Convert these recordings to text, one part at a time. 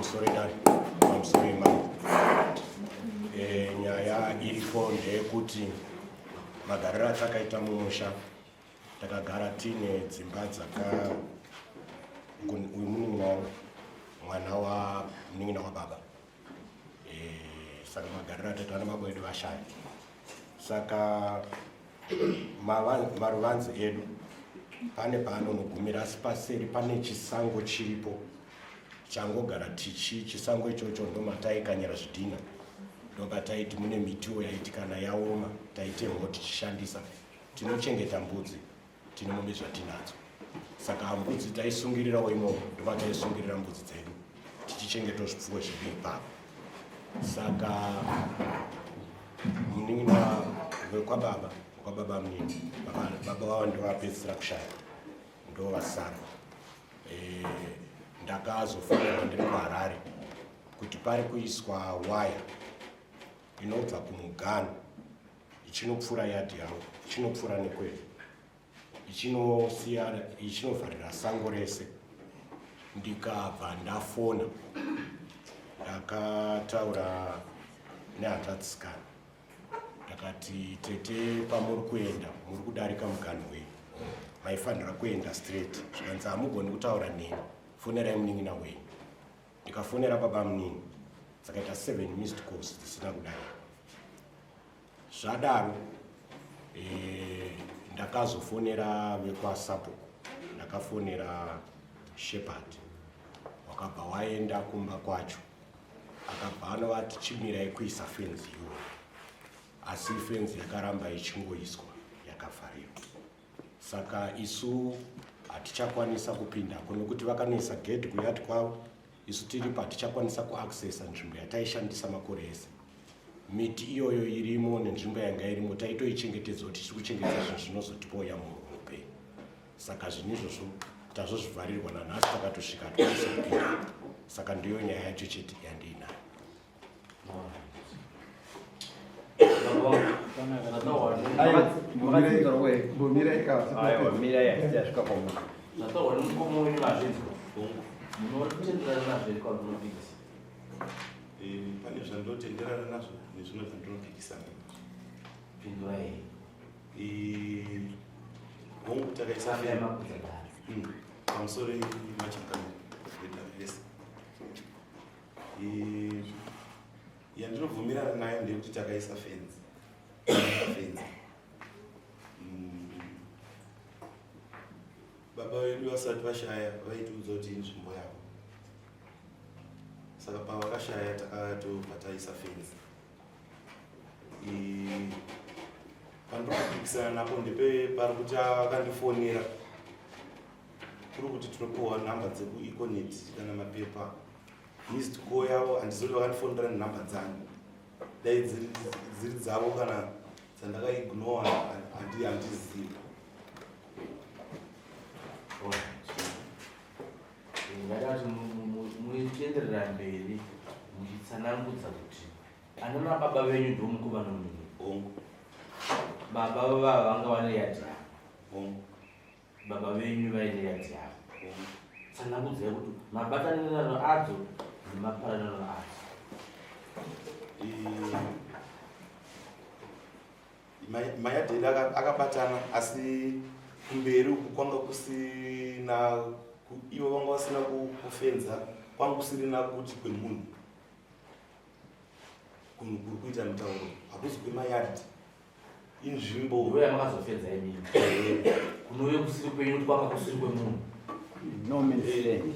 Pamusoro idare, pamusoro imambo. Nyaya iripo ndeyekuti magariro atakaita mumusha, takagara tiine dzimba dzaka uyu munin'ina wangu, mwana wa munin'ina wababa. Saka magariro ataita, vana baba vedu vashaya, saka maruvanze edu pane paanonogumira, asi paseri pane chisango chiripo changogara tichi chisango ichocho ndomataikanyira zvidhina, ndopataiti mune mitiwo yaiti kana yaoma taitemho tichishandisa. Tinochengeta mbudzi, tine mombe zvatinadzo, saka mbudzi taisungirirawo imomo, ndopataisungirira mbudzi dzedu tichichengetawo zvipfuwo zvedu ipapo. Saka munin'ina wekwababa, wekwababa munini, baba vavo ndovapedzisira kushaya, ndovasara. Ndakazofonera ndiri kuHarare kuti pari kuiswa waya inobva kumuganhu ichinopfuura yadhi yangu, ichinopfuura nekwedu, ichinosiya ichinovharira sango rese. Ndikabva ndafona, ndakataura nehanzvadzisikana, ndakati, "Tete, pamuri kuenda muri kudarika muganhu wenyu, maifanira kuenda straight." Zvikanzi, "Hamugoni kutaura neni, fonerai munin'ina wenyu." Ndikafonera baba munini, dzakaita 7 missed calls dzisina kudai. Zvadaro ndakazofonera vekwaSabhuku, ndakafonera Shepard, wakabva waenda kumba kwacho, akabva anovati, "Chimirai kuisa fenzi iyoyo." Asi fenzi yakaramba ichingoiswa yakavharirwa, saka isu hatichakwanisa kupindako nokuti vakanoisa gedhi kuyadhi kwavo, isu tiripo hatichakwanisa kuaccessa nzvimbo yataishandisa makore ese. Miti iyoyo irimo nenzvimbo yanga irimo taitoichengetedza kuti tiri kuchengetedza zvinhu zvinozotipawo yamuro muupenyu. Saka zvinhu izvozvo tazozvivharirwa nanhasi, takatosvika hatikwanisi kupinda. Saka ndiyo nyaya yacho chete yandiinayo. Aiwa, mirai, asati asvika kwamuri. Zvataurwa nemukoma wenyu mazvinzwa, munotenderana nazvo here kwamunopikisa? Pane zvandinotenderana nazvo nezvimwe zvandinopikisana. Pindurai. Hongu, takaisa Sambe yamakuza dare. Pamusoro machangamire wedare rese, yandinobvumirana nayo ndeyekuti takaisa fenzi. Baba vedu vasati vashaya vaitiudza kuti inzvimbo yavo, saka pavakashaya takatobva taisa fenzi. Pandiri kupikisana napo ndepe pari kuti akandifonera kuri kuti tinopiwa nhamba dzekuEconet kana mapepa, missed call yavo handizoti vakandifonera nenhamba dzangu, dai dziri dzavo kana dzandakaignora handizivi. Ndada kuti muchienderera mberi muchitsanangudza kuti anana baba venyu ndomukoma nomunini. Hongu. Baba vava vanga vane yadhi yavo. Hongu. Baba venyu vaine yadhi yavo. Hongu. Tsanangudzai kuti mabatanirano adzo nemaparanano adzo. Mayadhi edu akabatana, asi kumberi uku kwanga kusina ivo vanga vasina kufenza, kwanga kusirina kuti kwemunhu. Kunhu kuri kuita mutauro hakuzi kwemayadhi, inzvimbo. Ndo yamakazofenza imini kunove kusiri kwenyu, kuti kwanga kusiri kwemunhu. No man's land.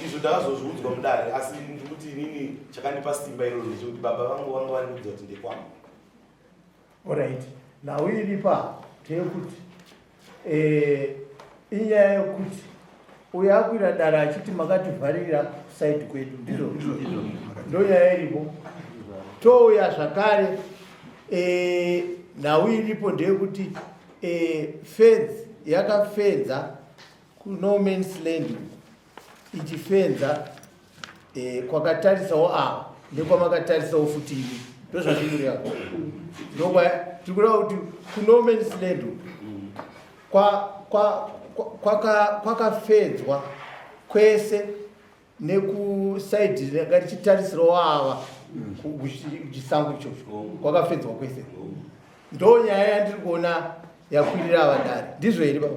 Izvo ndakazozviudzwa mudare, asi ndikuti inini chakandipa simba iroro ndechekuti baba vangu vanga vandiudza kuti ndekwangu. Alright, nhau iripa ndeyekuti inyaya yekuti uyo akwira dare achiti makativharira side kwedu, ndizvo ndo nyaya iripo. Touya zvakare, nhau iripo ndeyekuti fence yakafenza kuno man's land, ichifenza kwakatarisawo ava nekwamakatarisawo futi imi, ndozvazvikureva. Ndokwa tiri kureva kuti kuno man's land kwakafedzwa kwese. kusaidi ranga richitarisirawo ava kuchisango ichocho kwakafedzwa kwese. Ndo nyaya yandiri kuona yakwirira ava dare, ndizvo here baba?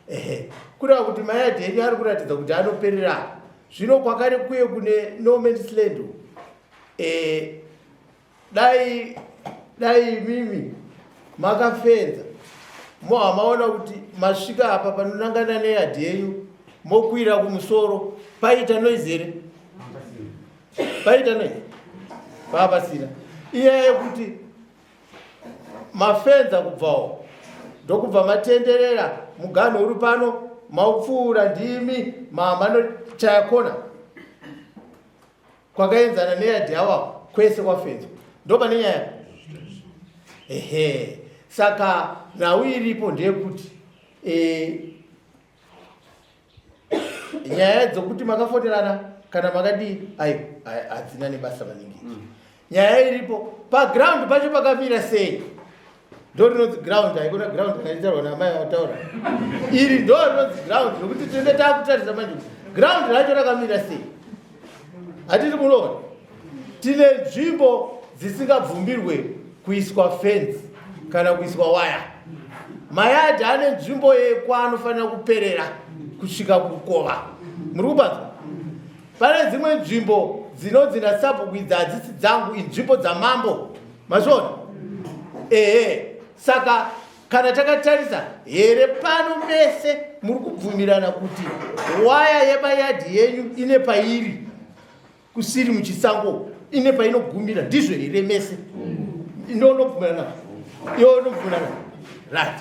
Ehe, kureva kuti mayadhi enyu ari kuratidza kuti anoperera. Zvino kwakare kuye kune no man's land, dai imimi makafenza, moha maona kuti masvika apa panonangana neyadhi yenyu, mokwira kumusoro, paita noise here? Paita noise paapasina. Inyaya yekuti mafenza kubvawo, ndokubva matenderera muganho uri pano, maupfuura, ndimi mamanochaya kona kwakaenzana neyadhi awa, kwese kwafenzwa, ndo pane nyaya. Ehe, saka nhau iripo ndeyekuti nyaya dzokuti makafoterana kana makadii, ai hadzina nebasa maningi. Nyaya iripo, paground pacho pakamira sei? Ndo rinonzi ground. Haikona ground rakaitaurwa naamai vataura iri, ndo rinonzi ground, nokuti tinenge taakutarisa manje kuti ground racho rakamira sei. Hatiti munoona tine nzvimbo dzisingabvumirwe kuiswa fence kana kuiswa waya. Mayadhi ane nzvimbo yekwaanofanira kuperera kusvika kukova. Muri kupanzwa? Pane dzimwe nzvimbo dzinonzi nasabhuku idzi hadzisi dzangu, inzvimbo dzamambo. Mazviona? Ehe, saka kana takatarisa here pano, mese muri kubvumirana kuti waya yemayadhi yenyu ine pairi kusiri muchisango, ine painogumira, ndizvo here? Mese inonobvumirana, iwe unobvumirana, right?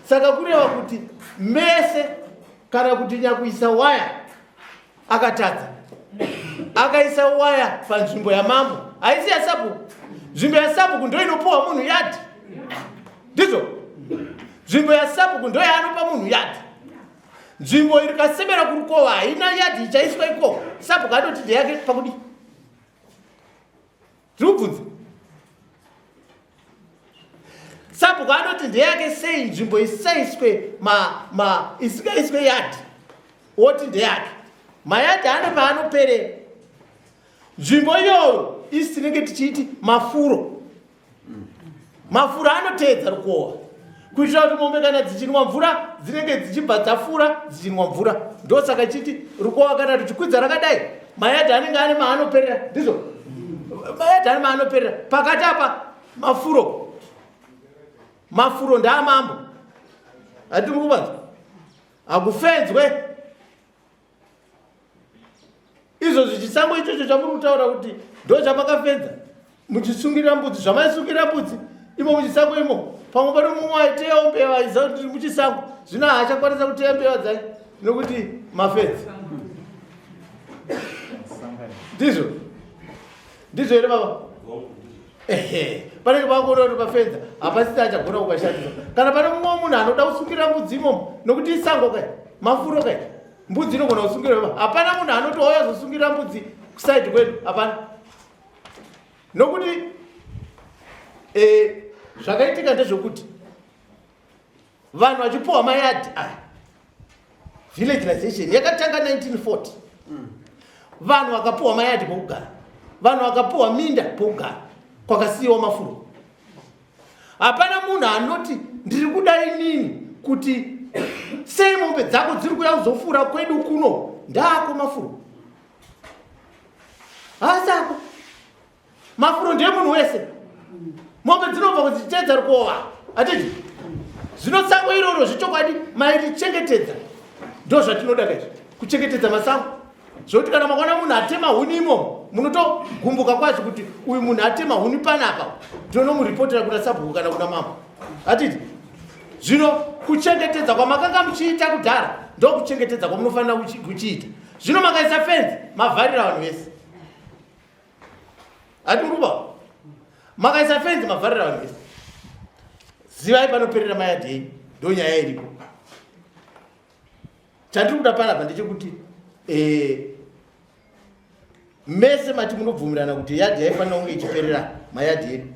Saka kureva kuti mese, kana kuti nyakuisa waya akatadza, akaisa waya panzvimbo yamambo, haisi yasabhuku. Nzvimbo yasabhuku ndo inopuwa munhu yadhi, ndizvo? Nzvimbo yasabhuku ndo yaanopa munhu yadhi. Nzvimbo iri kasemera kurukova haina yadhi ichaiswa ikoko. Sabhuku anoti ndeyake pakudi. Tiri kubvunza, sabhuku anoti ndeyake sei nzvimbo isaiswe ma isingaiswe yadhi, woti ndeyake? Mayadhi ane paanoperera. Nzvimbo iyoyo isi tinenge tichiiti mafuro. Mafuro anoteedza rukova kuitira kuti mombe kana dzichinwa mvura dzinenge dzichibva dzafura dzichinwa mvura. Ndosaka chiti rukova kana ruchikwidza rakadai, mayadhi anenge ane maanoperera, ndizvo? Mayadhi ane maanoperera pakati apa. Mafuro, mafuro ndaamambo. Hatiri kuvanza, hakufenzwe izvozvi. Chisango ichocho chamuri kutaura kuti ndo chamakafenza muchisungirira mbudzi, zvamaisungirira mbudzi imo muchisango imo, pamwe pane mumwe aiteyawo mbeva, aiziva kuti ndiri muchisango, zvino haachakwanisa kuteya mbeva dzake nokuti mafenzi. Ndizvo, ndizvo here baba? Ehe, panenge pakuona kuti pafenza hapasisi achagona kukashandisa. Kana pane mumwe munhu anoda kusungirira mbudzi imomo, nokuti isango kai, mafuro kai, mbudzi inogona kusungirira. Hapana munhu anoti wauya zosungirira mbudzi kusaidi kwedu, hapana. Nokuti zvakaitika ndezvekuti vanhu vachipuhwa mayadhi aya, villagization yakatanga 1940, vanhu vakapuhwa mayadhi pokugara, vanhu vakapuhwa minda pokugara, kwakasiyiwa mafuro. Hapana munhu anoti ndiri kuda inini kuti sei mombe dzako dziri kuya kuzofura kwedu kuno, ndaako mafuro, haasi ako mafuro, ndemunhu wese. Mombe dzinobva kudzichiteedza rukova, hatiti? Zvino sango iroro zvechokwadi mairichengetedza, ndo zvatinoda kaizvi, kuchengetedza masango, zvokuti kana makaona munhu atema huni imomo, munotogumbuka kwazvo kuti uyu munhu atema huni panapa, tonomuripotera kuna sabhuku kana kuna mambo, hatiti? Zvino kuchengetedza kwamakanga muchiita kudhara ndokuchengetedza kwamunofanira kuchiita. Zvino makaisa fenzi, mavharira vanhu vese. Hati muruba, makaisa fenzi, mavharira vanhu vese. Zivai panoperera mayadhi enyu. Ndo nyaya iripo. Chandiri kuda panapa ndechekuti mese mati munobvumirana kuti yadhi yaifanira kunge ichiperera mayadhi edu.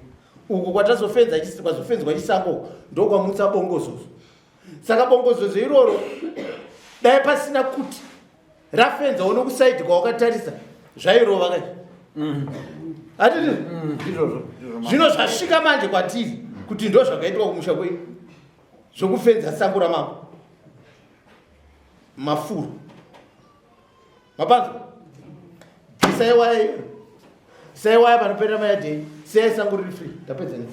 Uku kwatazofenza, kwazofenzwa chisango, ndokwamutsa bongozozo. Saka bongozozo iroro, dai pasina kuti Rafenza uno kusaidi kwawakatarisa zvairova kai. Hatiti? Izvozvo. Zvino zvasvika manje kwatiri kuti ndo zvakaitwa kumusha kwenyu zvokufenza sango ramambo mafuro. Mapanzwa? Bvisai waya iyo, siyai waya panoperera mayadhi enyu, siyai sango riri free. Ndapedza nezi.